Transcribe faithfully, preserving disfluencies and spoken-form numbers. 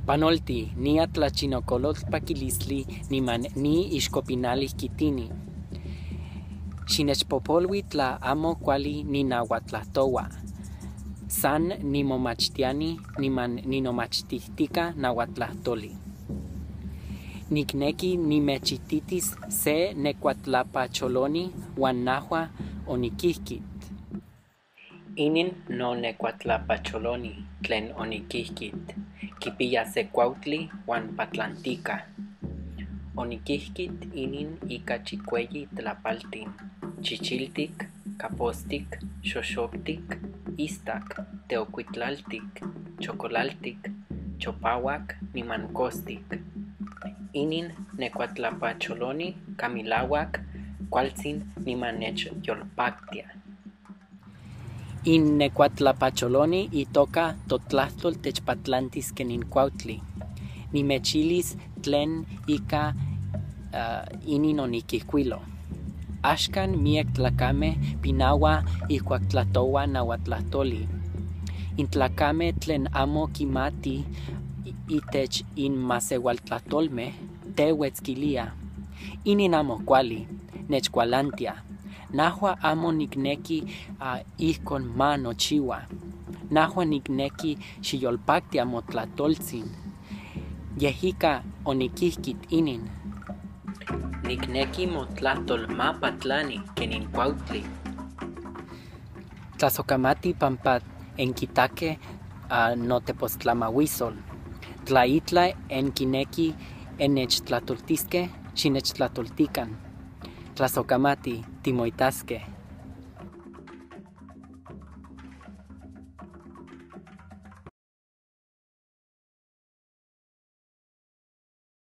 Panolti, nia tlachinokolotl pakilistli niman ni ixkopinali kitini. Xinechpopolwi tla amo kuali ninauatlajtoua. San nimomachtiani niman ninomachtijtika nauatlajtoli. Nikneki nimechititis se nekuatlapacholoni uan najua onikijkit. Inin no nekuatlapacholoni tlen onikijkit kipia se kuautli uan patlantika. Onikijkit inin ika chikueyi tlapaltin: chichiltik, kapostik, xoxoktik, istak, teokuitlaltik, chokolaltik, chopauak niman kostik. Inin nekuatlapacholoni ka milauak kualtzin niman nechyolpaktia. In nekuatlapacholoni itoka totlajtol techpatlantis kenin kuautli. Nimechilis tlen ika uh, inin onikijkuilo. Axkan miek tlakame pinaua ijkuak tlatoua nauatlajtoli. In tlakame tlen amo kimati itech in maseualtlajtolme teuetz kilia: inin amo kuali, nechkualantia. Najua amo nikneki uh, ijkon ma nochiua. Najua nikneki xiyolpaktia motlajtoltzin. Yejika onikijkit inin. Nikneki motlajtol ma patlani kenin kuautli. Tlasokamati pampa enkitake uh, notepostlamauisol. Tla itla enkineki ennechtlajtoltiske, xinechtlajtoltikan. Tlasokamati, timoitaske.